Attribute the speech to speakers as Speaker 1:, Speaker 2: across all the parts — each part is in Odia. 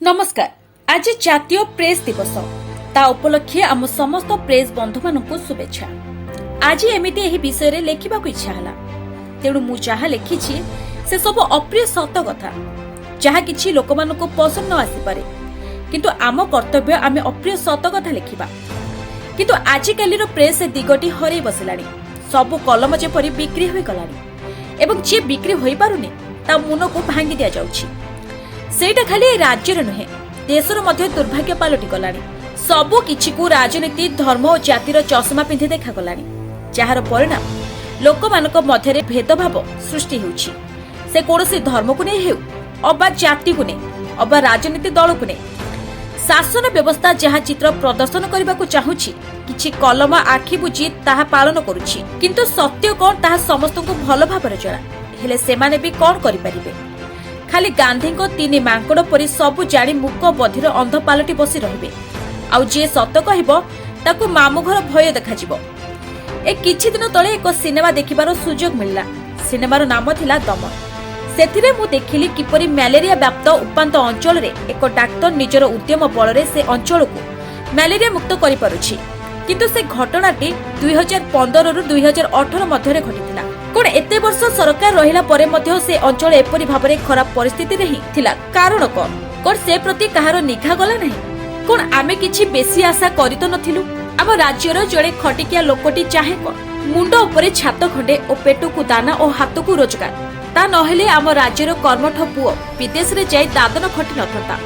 Speaker 1: ନମସ୍କାର। ଆଜି ଜାତୀୟ ପ୍ରେସ୍ ଦିବସ। ତା ଉପଲକ୍ଷେ ଆମ ସମସ୍ତ ପ୍ରେସ୍ ବନ୍ଧୁମାନଙ୍କୁ ଶୁଭେଚ୍ଛା। ଆଜି ଏମିତି ଏହି ବିଷୟରେ ଲେଖିବାକୁ ଇଚ୍ଛା ହେଲା। ତେଣୁ ମୁଁ ଯାହା ଲେଖିଛି, ସେସବୁ ଅପ୍ରିୟ ସତ କଥା, ଯାହା କିଛି ଲୋକମାନଙ୍କୁ ପସନ୍ଦ ନ ଆସିପାରେ। କିନ୍ତୁ ଆମ କର୍ତ୍ତବ୍ୟ, ଆମେ ଅପ୍ରିୟ ସତ କଥା ଲେଖିବା। କିନ୍ତୁ ଆଜିକାଲିର ପ୍ରେସ୍ ସେ ଦିଗଟି ହରେଇ ବସିଲାଣି। ସବୁ କଲମ ଯେପରି ବିକ୍ରି ହୋଇଗଲାଣି ଏବଂ ଯିଏ ବିକ୍ରି ହୋଇପାରୁନି, ତା ମୁନକୁ ଭାଙ୍ଗି ଦିଆଯାଉଛି। ସେଇଟା ଖାଲି ଏ ରାଜ୍ୟରେ ନୁହେଁ, ଦେଶର ମଧ୍ୟ ଦୁର୍ଭାଗ୍ୟ ପାଲଟି ଗଲାଣି। ସବୁ କିଛିକୁ ରାଜନୀତି, ଧର୍ମ ଓ ଜାତିର ଚଷମା ପିନ୍ଧି ଦେଖାଗଲାଣି, ଯାହାର ପରିଣାମ ଲୋକମାନଙ୍କ ମଧ୍ୟରେ ଭେଦଭାବ ସୃଷ୍ଟି ହେଉଛି। ସେ କୌଣସି ଧର୍ମକୁ ନେଇ ହେଉ ଅବା ଜାତିକୁ ନେଇ ଅବା ରାଜନୀତି ଦଳକୁ ନେଇ। ଶାସନ ବ୍ୟବସ୍ଥା ଯାହା ଚିତ୍ର ପ୍ରଦର୍ଶନ କରିବାକୁ ଚାହୁଁଛି, କିଛି କଲମ ଆଖି ବୁଜି ତାହା ପାଳନ କରୁଛି। କିନ୍ତୁ ସତ୍ୟ କଣ, ତାହା ସମସ୍ତଙ୍କୁ ଭଲ ଭାବରେ ଜଣା। ହେଲେ ସେମାନେ ବି କଣ କରିପାରିବେ? ଖାଲି ଗାନ୍ଧୀଙ୍କ ତିନି ମାଙ୍କଡ଼ ପରି ସବୁ ଜାଣି ମୂକ ବଧିର ଅନ୍ଧ ପାଲଟି ବସି ରହିବେ। ଆଉ ଯିଏ ସତ କହିବ, ତାକୁ ମାମୁଁ ଘର ଭୟ ଦେଖାଯିବ। ଏ କିଛି ଦିନ ତଳେ ଏକ ସିନେମା ଦେଖିବାର ସୁଯୋଗ ମିଳିଲା। ସିନେମାର ନାମ ଥିଲା ଦମନ। ସେଥିରେ ମୁଁ ଦେଖିଲି କିପରି ମ୍ୟାଲେରିଆ ବ୍ୟାପ୍ତ ଉପାନ୍ତ ଅଞ୍ଚଳରେ ଏକ ଡାକ୍ତର ନିଜର ଉଦ୍ୟମ ବଳରେ ସେ ଅଞ୍ଚଳକୁ ମ୍ୟାଲେରିଆ ମୁକ୍ତ କରିପାରୁଛି। କିନ୍ତୁ ସେ ଘଟଣାଟି 2015ରୁ 2018 ମଧ୍ୟରେ ଘଟିଥିଲା। କଣ ଏତେ ବର୍ଷ ସରକାର ରହିଲା ପରେ ମଧ୍ୟ ସେ ଅଞ୍ଚଳ ଏପରି ଭାବରେ ଖରାପ ପରିସ୍ଥିତିରେ ହିଁ ଥିଲା? କାରଣ କଣ? କଣ ସେ ପ୍ରତି କାହାର ନିଘା ଗଲା ନାହିଁ? କଣ ଆମେ କିଛି ବେଶୀ ଆଶା କରି ତ ନଥିଲୁ? ଆମ ରାଜ୍ୟର ଜଣେ ଖଟିକିଆ ଲୋକଟି ଚାହେଁ କଣ? ମୁଣ୍ଡ ଉପରେ ଛାତ ଖଣ୍ଡେ ଓ ପେଟକୁ ଦାନା ଓ ହାତକୁ ରୋଜଗାର। ତା ନହେଲେ ଆମ ରାଜ୍ୟର କର୍ମଠ ପୁଅ ବିଦେଶରେ ଯାଇ ଦାଦନ ଖଟି ନଥାନ୍ତା।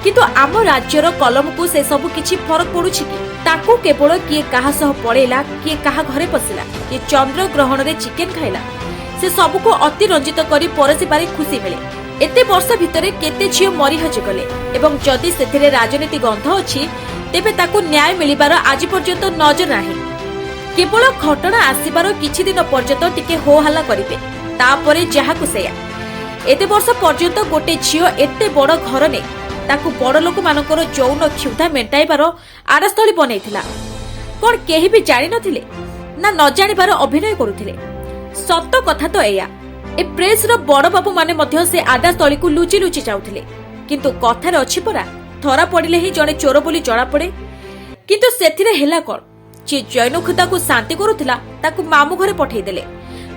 Speaker 1: କିନ୍ତୁ ଆମ ରାଜ୍ୟର କଲମକୁ ସେ ସବୁ କିଛି ଫରକ ପଡୁଛି କି? ତାକୁ କେବଳ କିଏ କାହା ସହ ପଳେଇଲା, କିଏ କାହା ଘରେ ପଶିଲା, କିଏ ଚନ୍ଦ୍ର ଗ୍ରହଣରେ ଚିକେନ ଖାଇଲା, ସେ ସବୁକୁ ଅତି ରଞ୍ଜିତ କରି ପରସିବାରେ ଖୁସି ମିଳେ। ଏତେ ବର୍ଷ ଭିତରେ କେତେ ଝିଅ ମରି ହଜିଗଲେ ଏବଂ ଯଦି ସେଥିରେ ରାଜନୀତି ଗନ୍ଧ ଅଛି, ତେବେ ତାକୁ ନ୍ୟାୟ ମିଳିବାର ଆଜି ପର୍ଯ୍ୟନ୍ତ ନଜର ନାହିଁ। କେବଳ ଘଟଣା ଆସିବାର କିଛି ଦିନ ପର୍ଯ୍ୟନ୍ତ ଟିକେ ହୋ ହାଲ୍ଲା କରିବେ, ତାପରେ ଯାହାକୁ ସେଇଆ। ଏତେ ବର୍ଷ ପର୍ଯ୍ୟନ୍ତ ଗୋଟେ ଝିଅ ଏତେ ବଡ ଘର ନେଇ ତାକୁ ବଡ ଲୋକମାନଙ୍କର ଯୌନ କ୍ଷୁଧା ମେଣ୍ଟାଇବାର ଆଡାସ୍ଥଳୀ ବନେଇଥିଲା, କଣ କେହି ବି ଜାଣିନଥିଲେ ନା ନ ଜାଣିବାର ଅଭିନୟ କରୁଥିଲେ? ସତ କଥା ତ ଏଇଆ, ଏ ପ୍ରେସର ବଡ ବାବୁମାନେ ମଧ୍ୟ ସେ ଆଡାସ୍ଥଳୀକୁ ଲୁଚି ଲୁଚି ଯାଉଥିଲେ। କିନ୍ତୁ କଥାରେ ଅଛି ପରା, ଧରା ପଡିଲେ ହିଁ ଜଣେ ଚୋର ବୋଲି ଜଣାପଡେ। କିନ୍ତୁ ସେଥିରେ ହେଲା କଣ? ଯିଏ ଯୌନକ୍ଷୁଧାକୁ ଶାନ୍ତି କରୁଥିଲା, ତାକୁ ମାମୁଁ ଘରେ ପଠେଇଦେଲେ।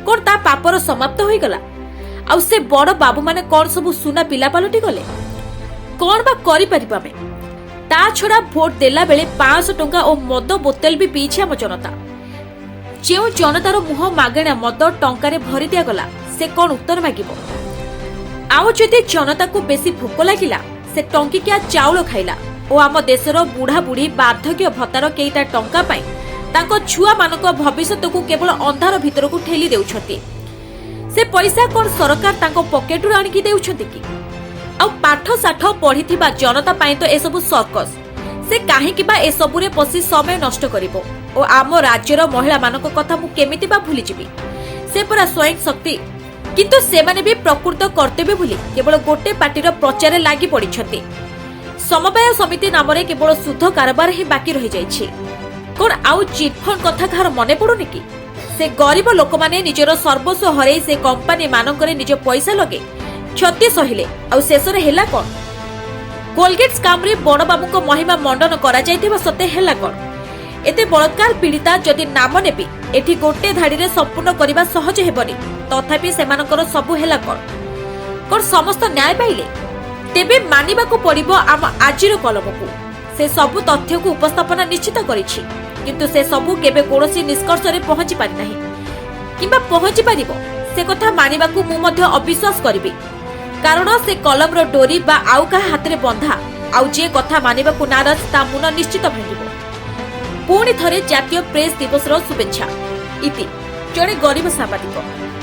Speaker 1: କଣ ତା ପାପର ସମାପ୍ତ ହୋଇଗଲା? ଆଉ ସେ ବଡ ବାବୁମାନେ କଣ ସବୁ ସୁନା ପିଲା ପାଲଟି ଗଲେ? କଣ ବା କରିପାରିବୁ ଆମେ? ତା ଛଡା ଭୋଟ ଦେଲା ବେଳେ 500 ଟଙ୍କା ଓ ମଦ ବୋତଲ ବି ପିଇଛି ଆମ ଜନତା। ଯେଉଁ ଜନତାର ମୁହଁ ମାଗଣା ମଦ ଟଙ୍କାରେ ଭରି ଦିଆଗଲା, ସେ କଣ ଉତ୍ତର ମାଗିବ? ଆଉ ଯଦି ଜନତାକୁ ବେଶୀ ଭୋକ ଲାଗିଲା, ସେ ଟଙ୍କିକିଆ ଚାଉଳ ଖାଇଲା ଓ ଆମ ଦେଶର ବୁଢା ବୁଢୀ ବାର୍ଦ୍ଧକ୍ୟ ଭତ୍ତାର କେଇଟା ଟଙ୍କା ପାଇଁ ତାଙ୍କ ଛୁଆମାନଙ୍କ ଭବିଷ୍ୟତକୁ କେବଳ ଅନ୍ଧାର ଭିତରକୁ ଠେଲି ଦେଉଛନ୍ତି। ସେ ପଇସା କଣ ସରକାର ତାଙ୍କ ପକେଟରୁ ଆଣିକି ଦେଉଛନ୍ତି କି? ଆଉ ପାଠ ସାଠ ପଢିଥିବା ଜନତା ପାଇଁ ତ ଏସବୁ ସର୍କସ। ସେ କାହିଁକି ବା ଏସବୁରେ ପଶି ସମୟ ନଷ୍ଟ କରିବ? ଓ ଆମ ରାଜ୍ୟର ମହିଳାମାନଙ୍କ କଥା ମୁଁ କେମିତି ବା ଭୁଲିଯିବି? ସେ ପରା ସ୍ୱୟଂ ଶକ୍ତି। କିନ୍ତୁ ସେମାନେ ବି ପ୍ରକୃତ କର୍ତ୍ତବ୍ୟ ଭୁଲି କେବଳ ଗୋଟେ ପାର୍ଟିର ପ୍ରଚାରରେ ଲାଗି ପଡିଛନ୍ତି। ସମବାୟ ସମିତି ନାମରେ କେବଳ ସୁଧ କାରବାର ହିଁ ବାକି ରହିଯାଇଛି। କଣ ଆଉ ଚିଟଫଣ୍ଡ କଥା କାହାର ମନେ ପଡୁନି କି? ସେ ଗରିବ ଲୋକମାନେ ନିଜର ସର୍ବସ୍ୱ ହରେଇ ସେ କମ୍ପାନୀ ମାନଙ୍କରେ ନିଜ ପଇସା ଲଗେଇ କ୍ଷତି ସହିଲେ। ଆଉ ଶେଷରେ ହେଲା କଣ? କୋଲଗେଟ୍ ସ୍କାମରେ ବଡବାବୁଙ୍କ ମହିମା ମଣ୍ଡନ କରାଯାଇଥିବା ସତ୍ତ୍ୱେ ହେଲା କଣ? ଏତେ ବଳାତ୍କାର ପୀଡ଼ିତା ଯଦି ନାମ ନେବି, ଏଠି ଗୋଟେ ଧାଡିରେ ସମ୍ପୂର୍ଣ୍ଣ କରିବା ସହଜ ହେବନି। ତଥାପି ସେମାନଙ୍କର ସବୁ ହେଲା କଣ? କଣ ସମସ୍ତ ନ୍ୟାୟ ପାଇଲେ? ତେବେ ମାନିବାକୁ ପଡିବ ଆମ ଆଜିର କଲମକୁ। ସେ ସବୁ ତଥ୍ୟକୁ ଉପସ୍ଥାପନା ନିଶ୍ଚିତ କରିଛି, କିନ୍ତୁ ସେ ସବୁ କେବେ କୌଣସି ନିଷ୍କର୍ଷରେ ପହଞ୍ଚି ପାରିନାହିଁ କିମ୍ବା ପହଞ୍ଚି ପାରିବ, ସେ କଥା ମାନିବାକୁ ମୁଁ ମଧ୍ୟ ଅବିଶ୍ୱାସ କରିବି। କାରଣ ସେ କଲମର ଡୋରି ବା ଆଉ କାହା ହାତରେ ବନ୍ଧା। ଆଉ ଯିଏ କଥା ମାନିବାକୁ ନାରାଜ, ତା ମୁନ ନିଶ୍ଚିତ ଭାଙ୍ଗିବ। ପୁଣି ଥରେ ଜାତୀୟ ପ୍ରେସ୍ ଦିବସର ଶୁଭେଚ୍ଛା। ଇତି, ଜଣେ ଗରିବ ସାମ୍ବାଦିକ।